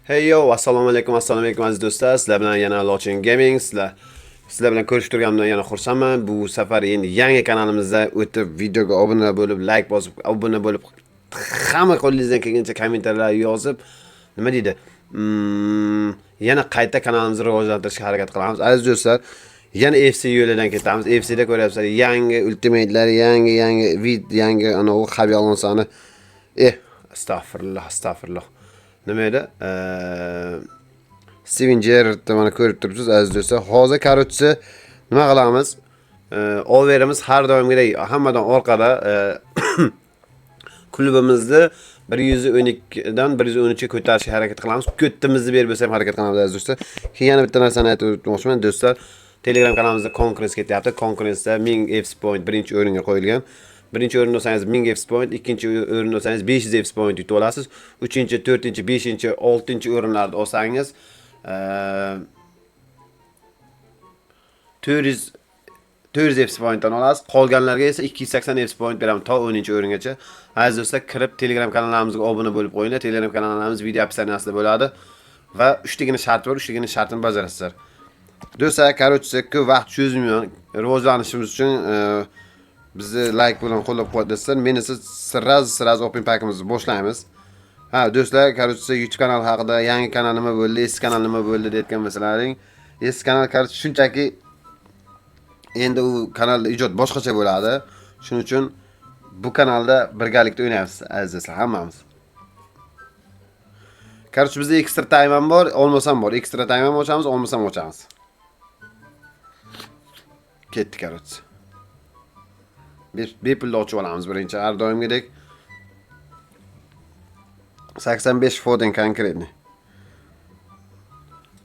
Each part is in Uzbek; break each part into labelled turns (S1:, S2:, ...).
S1: Hey yo, assalomu alaykum, assalomu alaykum aziz do'stlar. Sizlar bilan yana Lochin Gaming. Sizlar bilan ko'rishib turganimdan yana xursandman. Bu safar endi yangi kanalimizda o'tib videoga obuna bo'lib, like bosib, obuna bo'lib, hamma qo'lingizdan kelgancha kommentariylar yozib, nima deydi? Yana qayta kanalimizni rivojlantirishga harakat qilamiz. Aziz do'stlar, yana FC yo'lidan ketamiz. FCda ko'ryapsizlar, yangi ultimatelar, yangi vid, yangi anavi Xabi Alonsoni. Astag'firullah, astag'firullah. Nima edi? Steven Gerrardni mana ko'rib turibsiz aziz do'stlar. Hozir короче nima qilamiz? Overimiz har doimgidek hammadan orqada. Klubimizni 112 dan 113 ga ko'tarishga harakat qilamiz. Ko'ttimizni berib bo'lsa ham harakat qilamiz aziz do'stlar. Keyin yana bitta narsani aytib o'tmoqchiman do'stlar. Telegram kanalimizda konkurens ketyapti. Konkurensda 1000 FC point birinchi o'ringa qo'yilgan. Birinchi o'rinda olsangiz 1000 FC point, ikkinchi o'rinda olsangiz 500 FC point yutib olasiz. 3-chi, 4-chi, 5-chi, 6-chi o'rinlarda olsangiz 400 FC pointdan olasiz. Qolganlarga esa 280 FC point beramiz to 10-o'ringacha. Aziz do'stlar, kirib Telegram kanalimizga obuna bo'lib qo'yinglar. Telegram kanalimiz video описание sida bo'ladi va 3 tagina shart bor, 3 tagina shartini bajarasizlar. Do'stlar, короче, ko'p vaqt cho'zmayman. Rivojlanishimiz uchun bizni like bilan qo'llab-quvvatlasizlar. Men esa сразу open packimizni boshlaymiz. Ha, do'stlar, короче, YouTube kanal haqida yangi kanal nima bo'ldi, eski kanal nima bo'ldi deyotgan bo'lsalaring, eski kanal короче shunchaki endi u kanalda ijod boshqacha bo'ladi. Shuning uchun bu kanalda birgalikda o'ynaymiz, aziz do'stlar, hammamiz. Короче, bizda extra time ham bor, olmos ham bor. Extra time ham ochamiz, olmos ham ochamiz. Ketdi, короче. Bepulda ochib olamiz birinchi, har doimgidek. 85 Foden конкретный.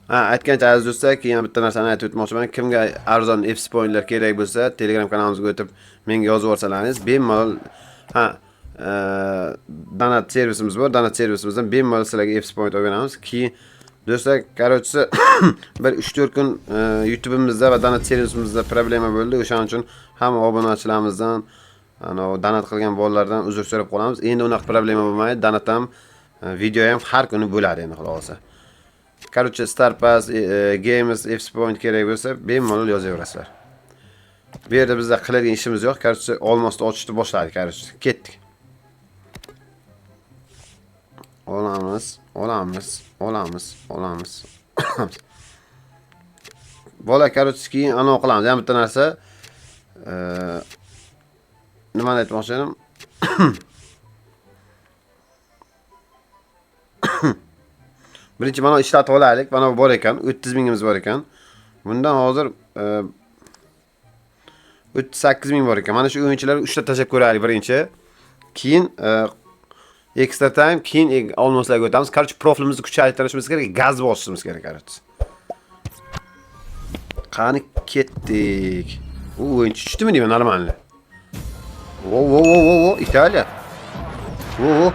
S1: Ha, aytgancha aziz do'stlar, keyin bitta narsani aytib o'tmoqchiman. Kimga arzon FC pointlar kerak bo'lsa, Telegram kanalimizga o'tib menga yozib yuborsalaringiz, bemalol ha, donat servisimiz bor. Donat servisimizdan bemalol sizlarga FC point olib beramiz. Keyin do'stlar, короче, bir 3-4 kun YouTube'imizda va donat servisimizda problema bo'ldi. O'shaning uchun hamma obunachilarimizdan, ana donat qilgan bolalardan uzr so'rab qolamiz. Endi unaqa problema bo'lmaydi. Donat ham, video ham har kuni bo'ladi endi xudo xohlasa. Короче, Star Pass, Games, FC Point kerak bo'lsa, bemalol yozaverasizlar. Bu yerda bizda qiladigan ishimiz yo'q. Короче, olmosni ochishni boshladik, короче. Ketdik. Olamiz, olamiz, olamiz, olamiz. Bola, короче, keyin anavi qilamiz. Yana bitta narsa, nimani aytmoqchi edim? Birinchi mana ishlatib olaylik. Mana bu bor ekan, 30 mingimiz bor ekan. Bundan hozir 38 ming bor ekan. Mana shu o'yinchilarga 3 ta tashlab ko'raylik birinchi. Keyin extra time, keyin olmoslarga o'tamiz. Короче, profilimizni kuchaytirishimiz kerak, gaz bosishimiz kerak, короче. Qani ketdik. U o'yinchi tushdimi deyman, нормально. Wo wo wo wo wo, Italiya. Wo wo.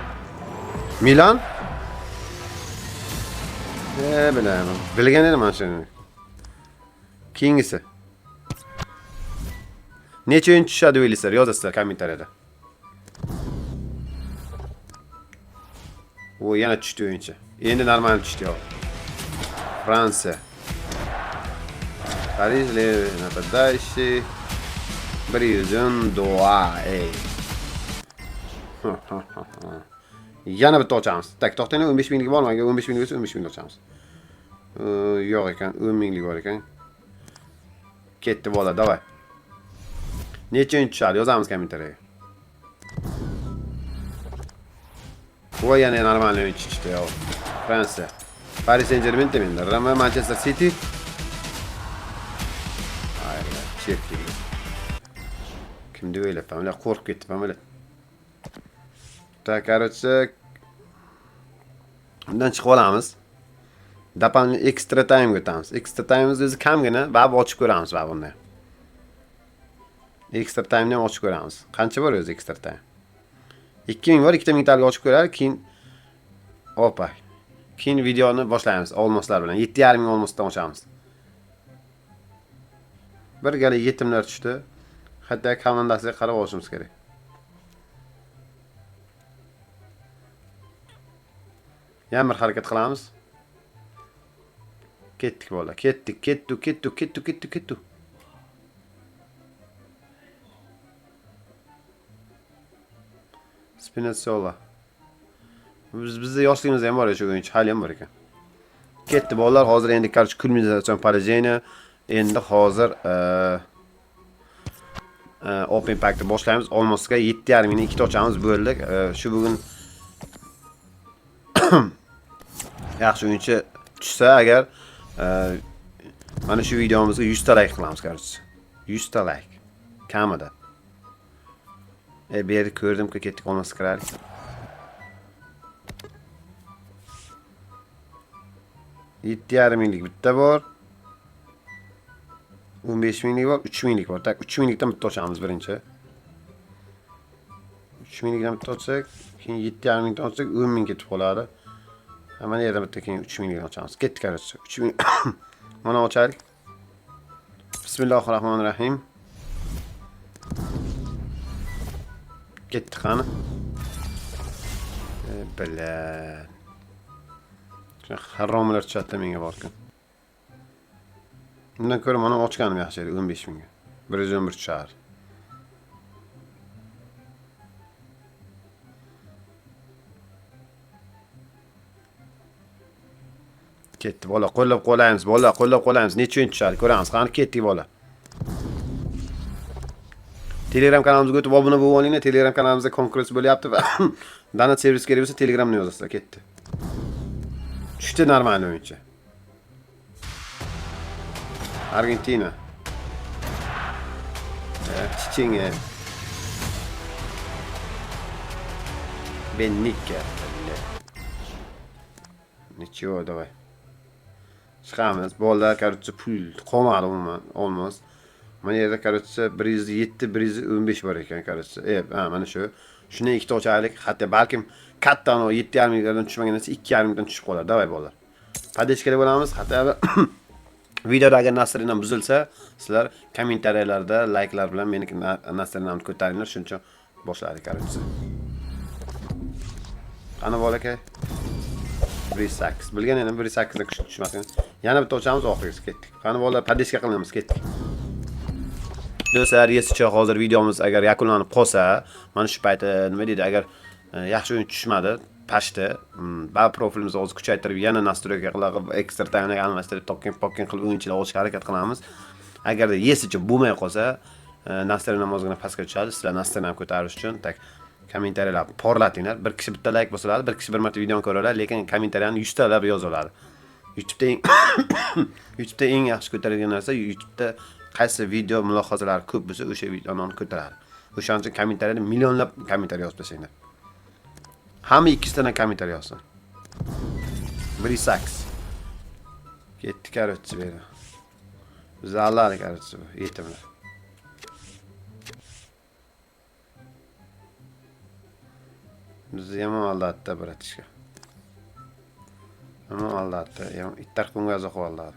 S1: Milan. Bilaman. Bilgan edim mana shuni. Keyingisi. Necha o'yinchi tushadi o'ylaysizlar? Yozasizlar kommentariyada. U yana tushdi o'yinchi. Endi normal tushdi yo'q. Fransiya. Parij нападающий. 102. Ey. Yana bitta ochamiz. Tak, to'xtanglar, 15 minglik bormi? Agar 15 minglik bo'lsa 15 minglik ochamiz. Yo'q ekan, 10 minglik bor ekan. Ketdi bola, давай. Necha o'yinchi tushadi? Yozamiz kommentariyaga. Voy, yana normal o'yinchi tushdi, yo'q. Fransiya. Paris Saint-Germain endi. Roma, Manchester City. Ay, chertlik. Kim deb o'ylabman, ular qo'rqib ketibman, ular. Tak, короче, bundan chiqib olamiz. Dapamni extra time ga o'tamiz. Extra time'imiz o'zi kamgina, baribir ochib ko'ramiz baribir bunda. Extra time'ni ham ochib ko'ramiz. Qancha bor o'zi extra time? 2000 bor, 2000 mingtalik ochib ko'raylik, keyin opa. Keyin videoni boshlaymiz olmoslar bilan. 7,5 ming olmosdan ochamiz. Bir gala yetimlar tushdi. Hatto komandasiga qarab olishimiz kerak. Yana bir harakat qilamiz. Ketdik bola, ketdik, ketdik, ketdik, ketdik, ketdik, ketdik. Spinazzola. Biz bizni yoshligimizda ham bor edi shu o'yinchi, hali ham bor ekan. Ketdi bolalar, hozir endi, короче, кульминация поражения. Endi hozir open packni boshlaymiz. Olmosga 7,5 mingni ikkita ochamiz, bo'ldi. Shu bugun yaxshi o'yinchi tushsa agar, mana shu videomizga 100 ta like qilamiz, короче. 100 ta like kamida. Bu yerda ko'rdim-ku, ketdik, olmos kirardik. 7,5 minglik bitta bor. 15 minglik bor, 3 minglik bor. Так, 3 minglikdan bitta ochamiz birinchi. 3 minglikdan bitta ochsak, keyin 7,5 mingdan ochsak 10 ming ketib qoladi. Ha, mana yerda bitta, keyin 3 minglikdan ochamiz. Ketdik, короче. 3 ming. Mana ochaylik. Bismillahirrohmanirrohim. Ketdik qani. Бля. Haromlar tushadi menga borku. Undan ko'ra mana ochganim yaxshi edi 15 mingga. 111 tushar. Ketdi bola, qo'llab qo'laymiz, bola, qo'llab qo'laymiz. Necha o'yin tushadi ko'ramiz. Qani ketdik bola. Telegram kanalimizga o'tib obuna bo'lib olinglar. Telegram kanalimizda konkurs bo'lyapti va donat servis kerak bo'lsa, Telegramni yozasizlar. Ketdi. Tushdi normal o'yinchi. Argentina. Chechenya. Bennika. Ничего, давай. Chiqamiz. Bolalar, короче, pul qolmadi umuman, olmos. Mana yerda, короче, 107, 115 bor ekan, короче. Ha, mana shu. Shuni ikkita ochaylik. Hatto balkim katta 7,5 minglardan tushmagan narsa 2,5 mingdan tushib qolar. Давай bolalar. Поддержка bo'lamiz. Hatto videoda agar настроение buzilsa, sizlar kommentariyalarda layklar bilan meni настроение mni ko'taringlar. Shuning uchun boshladik, короче. Qani bolakay? 108. Bilgan edim 108 da kuch tushmasin. Yana bitta ochamiz, oxirgisi ketdik. Qani bolalar, поддержка qilamiz, ketdik. Do'stlar, yesicha hozir videomiz agar yakunlanib qolsa, mana shu payti nima deydi, agar yaxshi o'yin tushmadi, pashti, ba profilimizni hozir kuchaytirib, yana настройка qilib, ekstra taymga almashtirib, tokkin pokkin qilib o'yinchilar olishga harakat qilamiz. Agarda yesicha bo'lmay qolsa, настроение ozgina pastga tushadi. Sizlar настроение ko'tarish uchun так kommentariyalar porlatinglar. Bir kishi bitta like bosiladi, bir kishi bir marta videoni ko'radi, lekin kommentariyani 100 talab yoza oladi. YouTube'da eng yaxshi ko'taradigan narsa, YouTube'da qaysi video mulohazalari ko'p bo'lsa, o'sha videoni ko'taradi. O'shaning uchun kommentariyada millionlab kommentariy yozib tashlanglar. Hamma 200 tadan kommentariy yozsin. 108. Ketdi, короче, bu yerda. Bizni aldadi, короче, bu yetimlar. Bizni yomon aldadi, братишка. Yomon aldadi. Yomon ittar qumga qilib aldadi.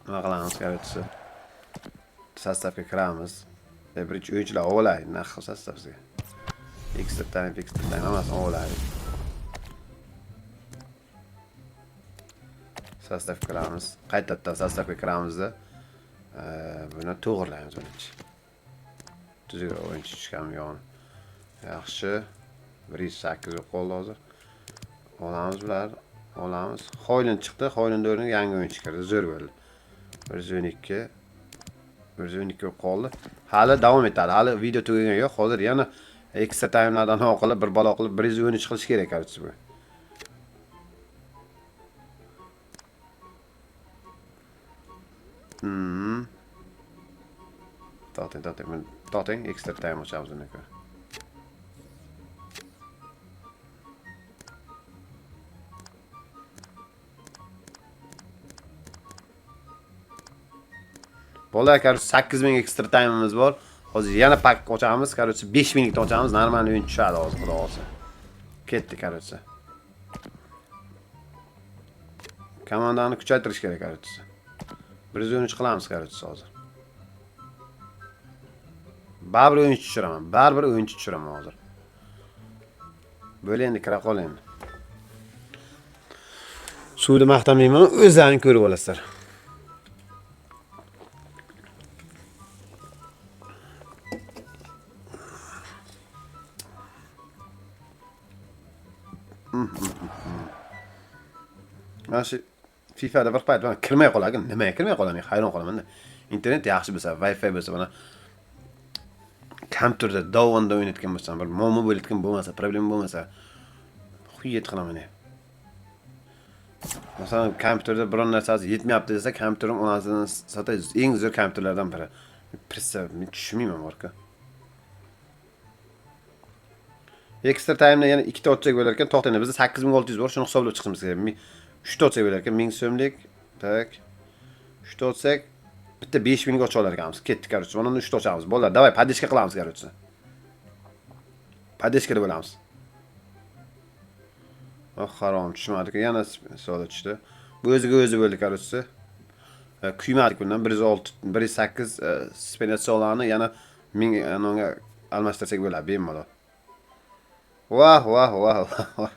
S1: Nima qilamiz, короче? Состав ga kiramiz. Birinchi o'yinchilar olaylik, naq состав ga. Extra time, extra time hammasini olaylik. Состав kiramiz. Qaytadan состав ga kiramizda, buni to'g'irlaymiz birinchi. Tuzukroq o'yinchi tushganmi yo'qmi? Yaxshi. 108 bo'lib qoldi hozir. Olamiz bular, olamiz. Hoylund chiqdi, Hoylund o'rniga yangi o'yinchi kirdi. Zo'r bo'ldi. 112, 112 bo'lib qoldi. Hali davom etadi. Hali video tugagan yo'q. Hozir yana ekstra timelardan qilib, bir balo qilib 113 qilish kerak, короче, bu. To'xtang, to'xtang, to'xtang, ekstra time ochamiz undan ko'ra. Bolalar, короче, 8000 ekstra time'imiz bor. Hozir yana pak ochamiz, короче, 5000 likdan ochamiz, normal o'yin tushadi hozir, xudo xohlasa. Ketdi, короче. Komandani kuchaytirish kerak, короче. 113 qilamiz, короче, hozir. Baribir o'yinchi tushiraman. Baribir o'yinchi tushiraman hozir. Bo'l endi, kira qol endi. Suvni maqtamayman, o'zlaring ko'rib olasizlar. Mana shu FIFAda bir payt mana kirmay qolarkan, nimaga kirmay qolaman, hayron qolaman-da. Internet yaxshi bo'lsa, Wi-Fi bo'lsa, mana kompyuterda dovonda o'ynayotgan bo'lsam, bir muammo bo'layotgan bo'lmasa, problema bo'lmasa, xuyet qilaman. Masalan, kompyuterda biron narsasi yetmayapti desa, kompyuterim onasini sotay, eng zo'r kompyuterlardan biri. Pressa, men tushunmayman borku. Extra time'da yana ikkita ochsak bo'lar ekan. To'xtanglar, bizda 8600 bor, shuni hisoblab chiqishimiz kerak. 3 ta ochsak bo'lar ekan, 1000 so'mlik. Tak. 3 ta ochsak, bitta 5000 ga ocha olar ekanmiz. Ketdik, короче. Mana uni 3 ta ochamiz. Bolalar, давай, поддержка qilamiz, короче. Поддержка bo'lamiz. Oh, harom, tushmadik. Yana savdo tushdi. Bu o'ziga o'zi bo'ldi, короче. Kuymadik bundan 106, 108 Spinazolani yana 1000 anonga almashtirsak bo'ladi bemalol. Vah, vah, vah, vah.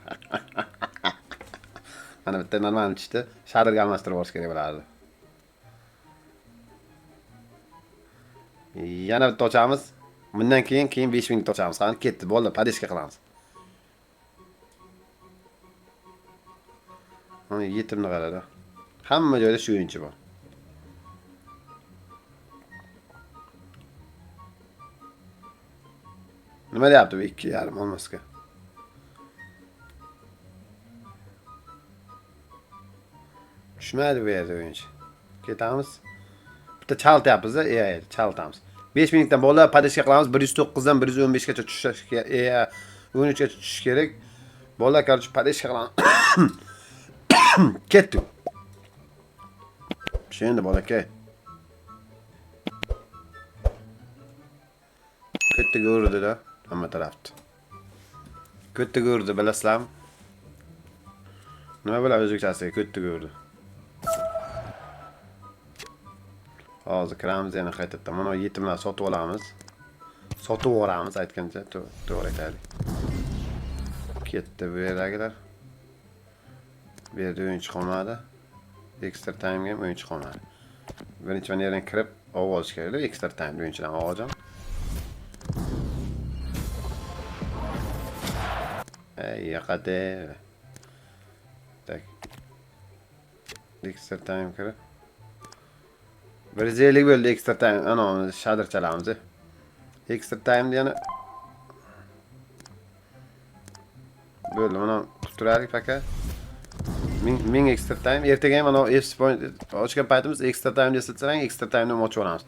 S1: Mana bitta normal tushdi. Shadrga almashtirib yuborish kerak bo'lardi. Yana bitta ochamiz. Bundan keyin 5000 ta ochamiz. Qani ketdi, bo'ldi, поддержка qilamiz. Mana yetimni qaradi. Hamma joyda shu o'yinchi bor. Nima deyapti bu 2,5 olmasga? Tushmaydi bu yerda o'yinchi. Ketamiz. Bitta chaltyapmiz-da, chaltamiz. 5 minutdan bola поддержка qilamiz. 109 dan 115 gacha tushish kerak. 13 gacha tushish kerak. Bola, короче, поддержка qilamiz. Ketdik. Shu endi bolakay. Katta urdi-da hamma tarafni. Katta urdi, bilasizlarmi? Nima bo'ladi o'zbekchasiga katta urdi. Hozir kiramiz yana qaytadan. Mana yetimlar sotib olamiz. Sotib yuboramiz aytgancha, to'g'ri aytaylik. Ketdi bu yerdagilar. Bu yerda o'yinchi qolmadi. Extra time'ga ham o'yinchi qolmadi. Birinchi mana yerdan kirib ovoz kerak, extra time o'yinchilar ovozim. Ey, yoqadi. Tak. Extra time kirib. 150 bo'ldi extra time. Ana, shadir chalamiz. Extra time yana bo'ldi. Mana turardik пока. 1000 extra time. Ertaga ham mana FC point ochgan paytimiz extra time desa, extra time'ni ham ochib olamiz.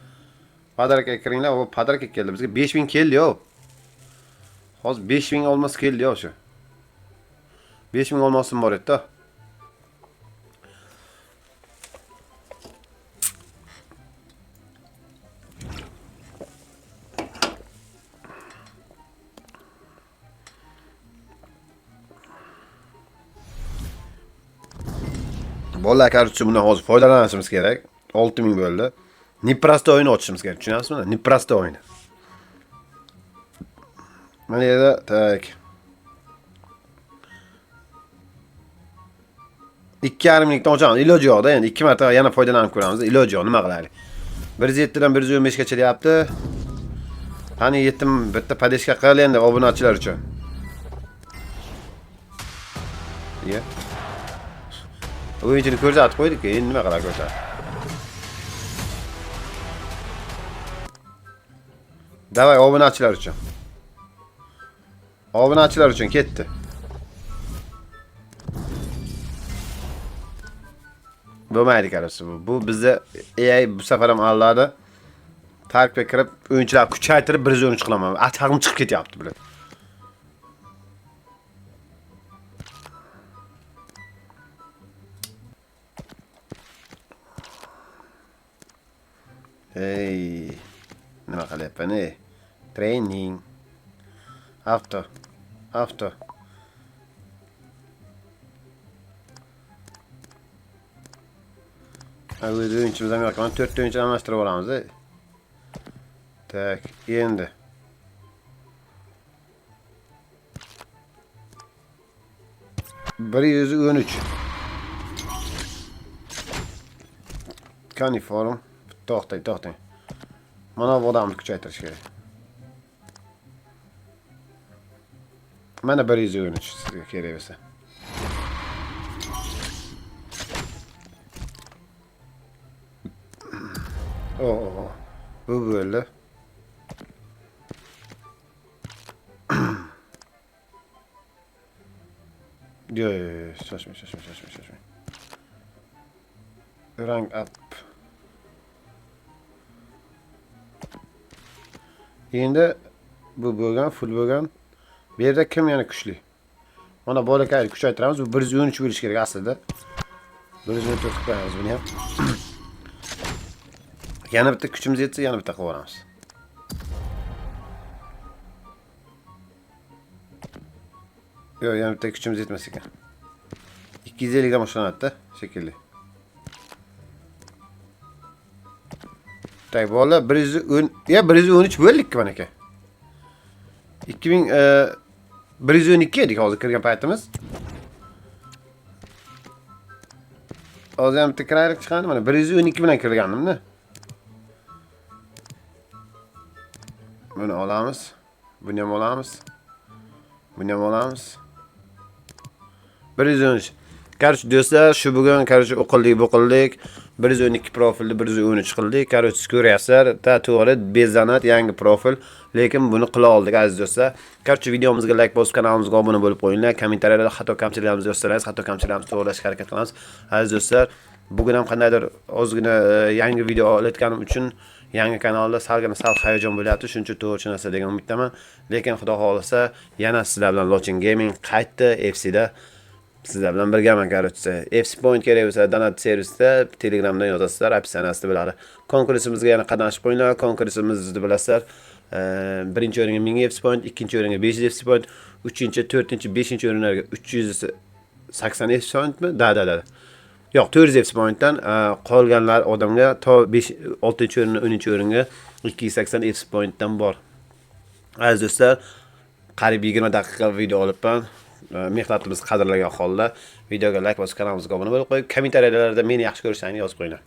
S1: Подарка kiringlar, o подарка keldi. Bizga 5000 keldi, yo. Hozir 5000 olmos keldi, yo shu. 5000 olmosim bor edi-da. Bolalar, короче, bundan hozir foydalanishimiz kerak. 6000 bo'ldi. Непростой o'yin ochishimiz kerak, tushunyapsizmi? Непростой o'yin. Mana yerda так. 2,5 mingdan ochamiz. Iloji yo'q-da, endi 2 marta yana foydalanib ko'ramiz. Iloji yo'q, nima qilaylik? 107 dan 115 gacha deyapti. Qani yetim bitta поддержка qil endi obunachilar uchun. Iya. O'yinchini ko'rsatib qo'ydik, endi nima qilar ko'rsatib. Давай obunachilar uchun. Obunachilar uchun ketdi. Bo'lmaydi, короче bu. Bu bizda AI bu safar ham aldadi. Tarkibga kirib, o'yinchilar kuchaytirib 113 qilaman. Achchig'im chiqib ketyapti bular. Ey, nima qilyapman ey? Training. Avto. Avto. O'z o'yinchimiz ham yo'q. Mana 4 ta o'yinchini almashtirib olamiz. Так, endi. 113. Qani forum. To'xtang, to'xtang. Mana bu odamni kuchaytirish kerak. Mana 113 sizga kerak bo'lsa. Oh, bu bo'ldi. Yo'q, yo'q, shoshmang, shoshmang, shoshmang, shoshmang. Rank up. Endi bu bo'lgan, full bo'lgan. Bu yerda kim yana kuchli? Mana bolakayni kuchaytiramiz. Bu 113 bo'lishi kerak aslida. 114 qilib qo'yamiz buni ham. Yana bitta kuchimiz yetsa, yana bitta qilib yuboramiz. Yo'q, yana bitta kuchimiz yetmas ekan. 250 ga boshlanadi-da, shekilli. Tak, bolalar 110, ya 113 bo'ldik mana aka. 2112 edik hozir kirgan paytimiz. Hozir ham bitta kiraylik chiqadi mana 112 bilan kirgandim-da. Buni olamiz. Buni ham olamiz. Buni ham olamiz. 113. Короче, do'stlar, shu bugun короче o'qildik, bo'qildik. 112 profilni 113 qildik. Короче, siz ko'ryapsizlar, ta to'g'ri bezanat yangi profil, lekin buni qila oldik aziz do'stlar. Короче, videomizga like bosib, kanalimizga obuna bo'lib qo'yinglar. Kommentariyalarda xato kamchiliklarimizni yozsangiz, xato kamchiliklarimizni to'g'rilashga harakat qilamiz. Aziz do'stlar, bugun ham qandaydir ozgina yangi video olayotganim uchun yangi kanalda salgina sal hayajon bo'lyapti. Shuning uchun to'g'ri tushunasiz degan umiddaman. Lekin Xudo xohlasa, yana sizlar bilan Lochin Gaming qaytdi FC da. Sizlar bilan birgaman, короче. FC Point kerak bo'lsa, Donat servisda Telegramdan yozasizlar, описание sida bo'ladi. Konkursimizga yana qatnashib qo'yinglar. Konkursimizni bilasizlar. Birinchi o'ringa 1000 FC Point, ikkinchi o'ringa 500 FC Point, uchinchi, to'rtinchi, beshinchi o'rinlarga 380 FC Pointmi? Да, да, да. Yo'q, 400 FC Pointdan qolganlar odamga to 5 6 o'rindan 10 o'ringa 280 FC Pointdan bor. Aziz do'stlar, qariyb 20 daqiqa video olibman. Mehnatimizni qadrlagan holda videoga like bosib, kanalimizga obuna bo'lib qo'yib, kommentariyalarda meni yaxshi ko'rishlaringni yozib qo'yinglar.